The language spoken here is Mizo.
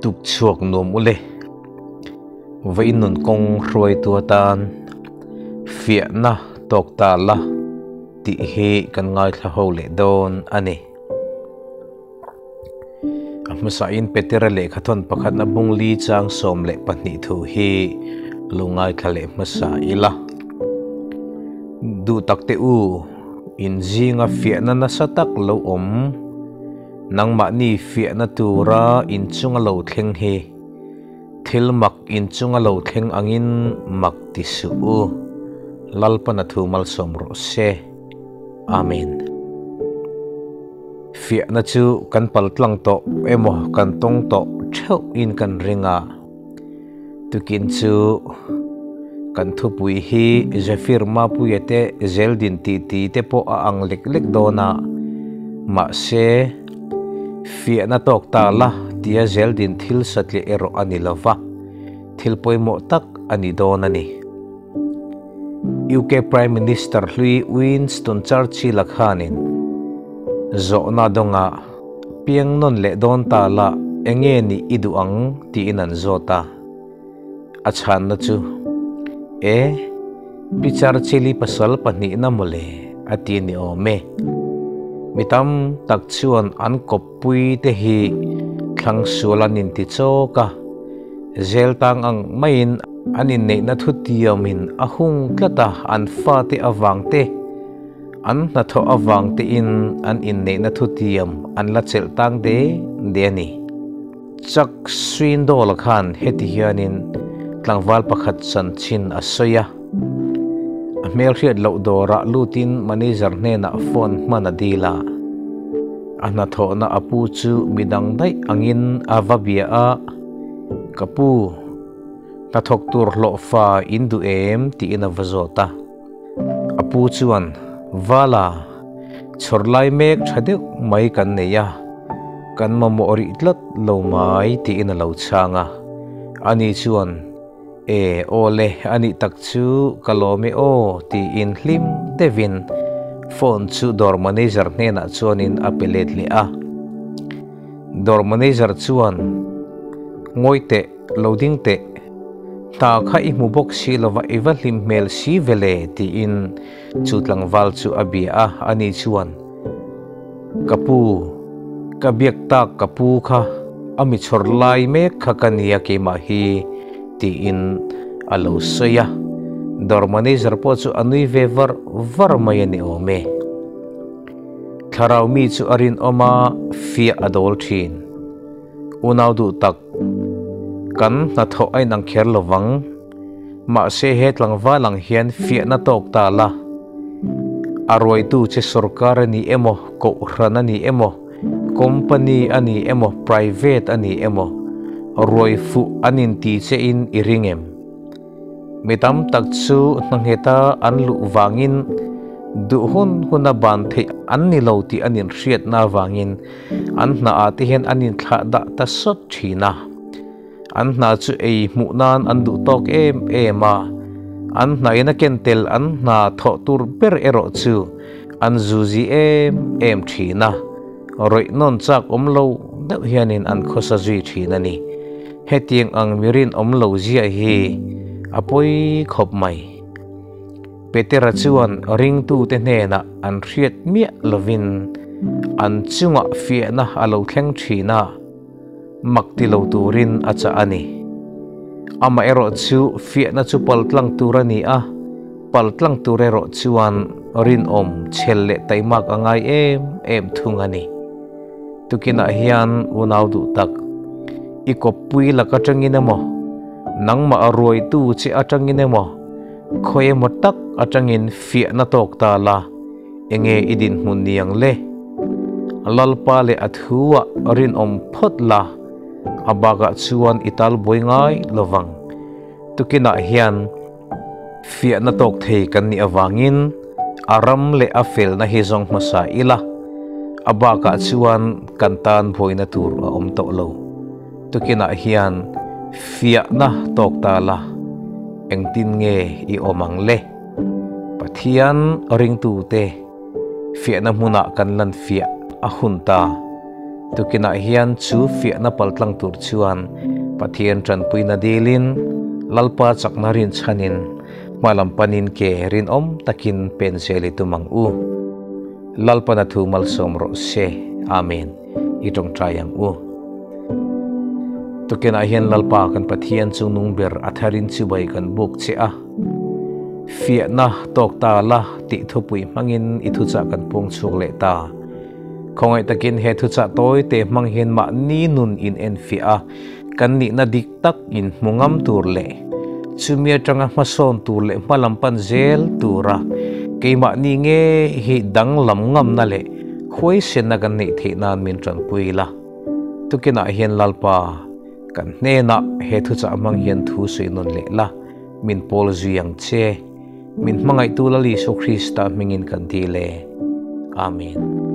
Tuk chhuak nuam ule. Vawiin nun kawng hruaitu atan fiahna tawk ta la tih hi kan ngaithla ho leh dawn a ni. A hmasain Petera lehkhathawn pakhatna bung li chang 12 thu hi lo ngaithla leh hmasa ila. Duh tak teh u, in zinga fiahna nasa tak lo awm, nangmahni fiahna tura inchunga lo thleng hi thil mak inchunga lo thleng angin mak ti suh u. Lalpana thu malsawm rawh se. Amen. Fiahna chu kan paltlang tawh emaw kan tawng tawh theuh in kan ring a. Tukin chu kan thupui hi Zephyr Mapuia te zeldin tih ti te pawh a ang lek lek dawn a. Mahse, fiahna tawk ta la tia zeldin thil satliah erawh a ni lova, thil pawimawh tak a ni dawn a ni. UK Prime Minister hlui Winston Churchill-a khanin zawhna dawnga piang nawn leh dawn ta la eng nge nih i duh ang tiin an zawt a. A chhanna chu, E, Pi Churchill-i pasal pahnihna mawle a ti ni awm e. Mi tam tak chuan an kawppui te hi thlang sual an inti chawk a, zel tang ang maiin an inneihna thutiamin a hung tlat a, an fate avang te, an hnathawh avang tein an inneihna thutiam an la chelh tang de de a ni. Chuck Swindoll khan heti hianin tlangval pakhat chanchin a sawi a, a hmelhriat loh dawrah lutin manager hnenah phone hman a dil a, a hnathawhna a pu chu midang daih angin a va bia a, Ka pu, hnathawk tur hlawhfa in duh em? tiin a va zawt a. A pu chuan, Vala, chhawr lai mek tha deuh mai kan nei a, kan mamawh rih tlat lo mai tiin a lo chhang a. Ani chuan, E, aw le, a nih tak chu ka lawm e aw tiin hlim deuhin phone chu dawr manager hnenah chuanin a pe let leh a. Dawr manager chuan, Ngawi teh, lo ding teh. Hna kha i hmu bawk si lova i va hlim hmel si ve le tiin chu tlangval chu a bia a, ani chuan, Ka pu, ka biak tak ka pu kha a mi chhawr lai mek kha ka nia keimah hi tiin a lo sawi a. Dawr manager pawh chu a nui ve var var mai a ni awm e. Thlarau mi chu a rinawm a, fiah a dawl thin. Unau duh tak, kan hnathawh a inang kher lo vang. Mahse he tlangval ang hian fiahna tawk ta la. A ruaitu che sorkar a ni emaw, kohhran a ni emaw, company a ni emaw, private a ni emaw, ruai fuh an inti che in i ring em? Mi tam tak chu hnangheta an luh vangin duh hun huna ban theih an ni lo tih an inhriatna avangin an hnaah te hian an inthlah dah ta sawt thin a. An hna chu ei hmuh nan an duh tawk em em a, an hnain a ken tel an hna thawh tur ber erawh chu an zuzi em em thin a, rawih nawn chak awm lo deuh hianin an khawsa zui thin a ni. Hetiang ang mi rinawm lo ziah hi a pawi khawp mai. Petera chuan ringtute hnenah an hriat miah lovin an chungah fiahna a lo thleng thin a, mak ti lo turin a chah a ni. Amaherawh chu fiahna chu paltlang tur a ni a, paltlang tur erawh chuan rinawm chhel leh taimak a ngai em em thung a ni. Tukinah hian unau duh tak, i kawppui lak atangin emaw, nangmah a ruaitu che atangin emaw, khawi emaw tak atangin fiahna tawk ta la, enge i dinhmun ni ang le? Lalpa leh a thu-ah rinawm phawt la, a bakah chuan i tal buai ngai lovang. Tukinah hian fiahna tawk thei kan nih avangin a ram leh a felna hi zawng hmasa ila, a bakah chuan kan tan buaina tur a awm tawh lo. Tukinah hian fiahna tawk ta la, engtin nge i awm ang le? Pathian ringtute fiahna hmunah kan lan fiah a hun ta. Tukinah hian chu fiahna paltlang tur chuan Pathian tanpuina dilin, Lalpa chakna rinchhanin, hmalam panin ke rinawm takin pen zel i tum ang u. Lalpana thu malsawm rawh se. Amen. I tawngtai ang u. Tukinah hian Lalpa kan Pathian chungnung ber a tharin chibai kan buk che a. Fiahna tawk ta la tih thupui hmangin i thuchah kan pung chhuak leh ta. Khawngaih takin he thuchah tawi te hmang hian mahni nun in enfiah a, kan nihna dik tak in hmu ngam tur leh chumi atanga hmasawn tur leh hmalam pan zel tura keimahni nge hi danglam ngamna leh huaisenna kan neih theih nan min tanpui la. Tukinah hian Lalpa kan hnenah he thuchah hmang hian thu sawi nawn leh la, min pawl zui ang che. Min hmangaihtu Lal Isu Krista hmingin kan dil e. Amen.